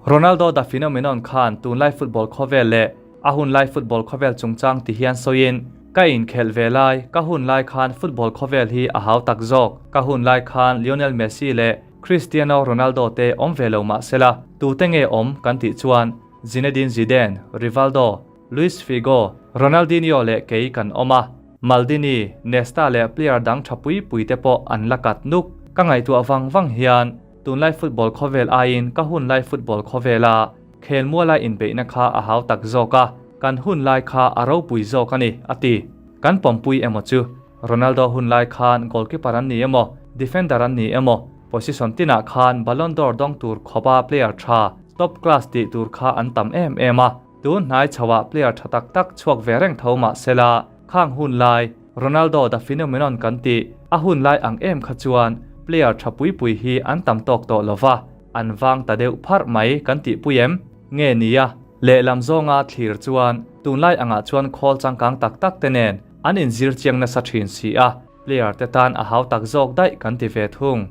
Ronaldo the Phenomenon khan tunlai football khawvel leh a hunlai football khawvel chungchang ti hian sawiin, Ka inkhelh ve lai, ka hunlai khan football khawvel hi a hau tak zawk. Ka hunlai khan Lionel Messi leh Cristiano Ronaldo te awm ve lo mah sela, tute nge awm kan tih chuan Zinedine Zidane, Rivaldo, Luis Figo, Ronaldinho leh kei kan awm a, Maldini, Nesta leh player dang tha pui pui te pawh an la kat nuk. Ka ngaihtuah vang vang hian tunlai football khawvel aiin ka hunlai football khawvela khelmuala inbeihna kha a hau tak zawk a, kan hunlai kha a ropui zawk a ni, a ti. Kan pawmpui emaw chu Ronaldo hunlai khan goalkeeper an ni emaw, defender an ni emaw, position tinah khan Ballon d'Or dawng tur khawpa player tha, top class tih tur kha an tam em em a. Tun hnai chhoah player tha tak tak chhuak ve reng tho mah sela, khang hun lai, Ronaldo the phenomenon kan tih, a hun lai ang em kha chuan player tha pui pui hi an tam tawk tawh lo va, an vang ta deuh pharh mai kan tih pui em? Nge nia, lehlam zawnga thlir chuan tunlai angah chuan khawl changkang tak tak te nen an inzir chiang nasa thin si a, player te tan a hau tak zawk daih kan ti ve thung.